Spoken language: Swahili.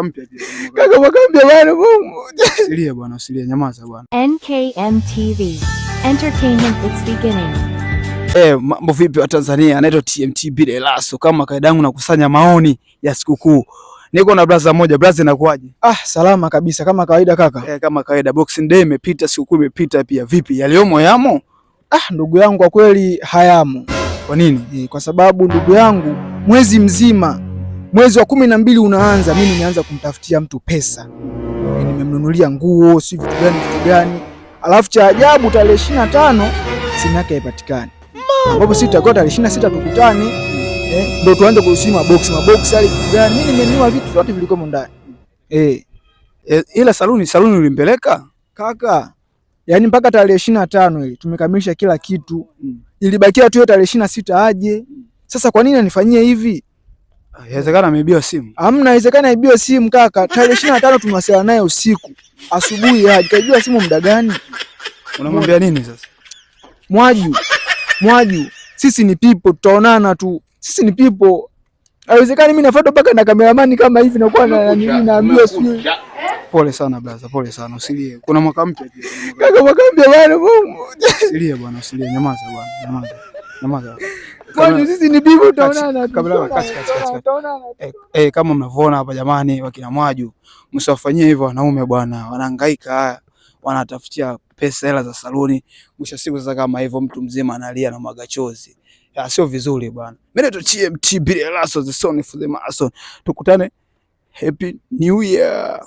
Mpya pia. Kaka, mwaka mpya bwana. Usilie bwana, usilie, nyamaza bwana. NKM TV. Entertainment its beginning. Mambo vipi wa Tanzania? Anaitwa TMT Bila Elaso. Kama kawaida yangu nakusanya maoni ya sikukuu. Niko na brother moja. Brother, inakuaje? Ah, salama kabisa kama kawaida, kaka. Kama kawaida, Boxing Day imepita, sikukuu imepita pia. Vipi? Yaliyomo yamo? Ah, ndugu yangu, kwa kweli hayamo. Kwa nini? Kwa sababu, ndugu yangu, mwezi mzima, mwezi wa 12 unaanza, mimi nimeanza kumtafutia mtu pesa. Nimemnunulia nguo, si vitu gani vitu gani, alafu cha ajabu tarehe 25 simu yake haipatikani, ambapo sisi tutakuwa tarehe 26 tukutane, ndio tuanze kuhusu maboksi maboksi yale vitu gani. Mimi nimenunua vitu vyote vilikuwa ndani. Ila saluni ulimpeleka? Kaka, yani mpaka tarehe 25 ile tumekamilisha kila kitu. Ilibakia tu hiyo tarehe 26 aje. Sasa kwa nini anifanyie hivi? Ah, inawezekana ameibiwa simu. Hamna, inawezekana aibiwe simu, kaka. Tarehe 25 tumewasiliana naye usiku, asubuhi aje. Kaibiwa simu muda gani? Unamwambia nini sasa? Mwaju, Mwaju, sisi ni people, tutaonana tu. Sisi ni people. Haiwezekani mimi nafuatwa mpaka na kameramani kama hivi, nakuwa na nini, naambiwa sijui. Pole sana brother, pole sana, usilie. Kuna mwaka mpya pia. Kaka, mwaka mpya bwana. Usilie bwana, usilie, nyamaza bwana, nyamaza. Nyamaza. Mwaju, sisi ni people, tutaonana tu. Kamera, kati, kati, kati, kati. Tutaonana. Kama mnavyoona hapa jamani, wakina Mwaju, msiwafanyie hivyo wanaume bwana, wanahangaika, wanatafutia pesa, hela za saluni. Mwisho wa siku sasa kama hivyo mtu mzima analia na mwaga chozi. Ya, sio vizuri bwana. Mimi naitwa TMT Bila Laso, the son for the mason. Tukutane. Happy New Year.